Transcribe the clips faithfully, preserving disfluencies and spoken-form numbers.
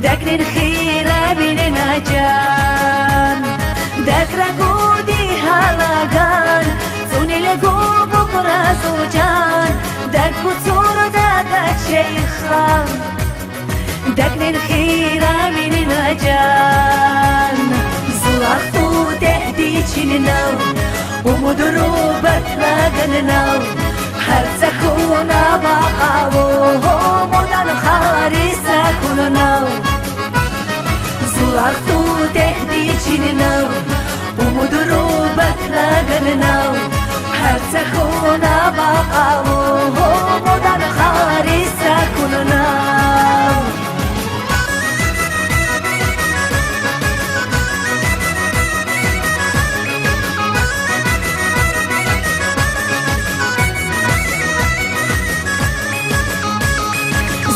Дагънин хийир авиниз, чан, дагъра гуди гьалаган, цӀунил гу букӀра зи чан, дагъ гуцурда дад Шейхан. Дагънин хийир авиниз, чан, зулахъ тӀуьтӀуьгъди чилинал, умудру батлагъанал, гьар са хьуна вакъа авур, умудан хариса хьунал. Зулахъ тӀуьтӀуьгъди чилинал, умудру батлагъанал, гьар са хьуна вакъа авур, умудан хариса хьунал.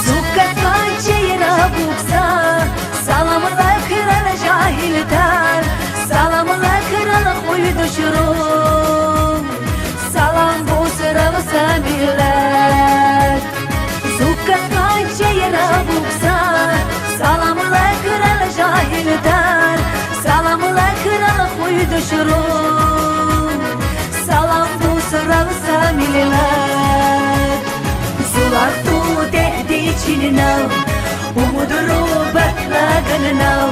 Зукказ кӀан чейра вукӀза, саламлай крар жагьилар, саламлай крар хуьй душуруз, салам гуз рав са миллет. Зукказ кӀан чейра вукӀза, саламлай крар жагьилар, саламлай крар хуьй душуруз, салам гуз рав са миллет. Зулахъ тӀуьтӀуьгъди чилинал, умудру батлагъанал,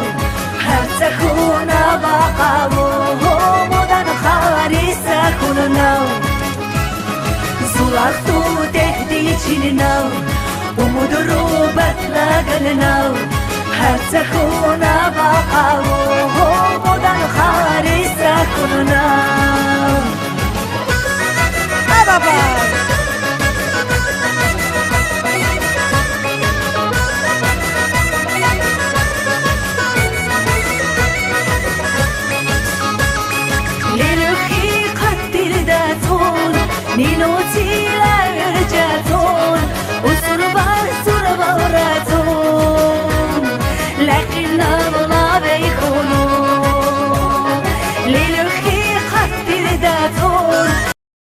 гьар са хьуна вакъа авур, умудан хариса хьунал. Зулахъ тӀуьтӀуьгъди чилинал, умудру батлагъанал, гьар са хьуна вакъа авур, умудан хариса хьунал. Абаба! Лерхи къат тирда цӀун, нинуци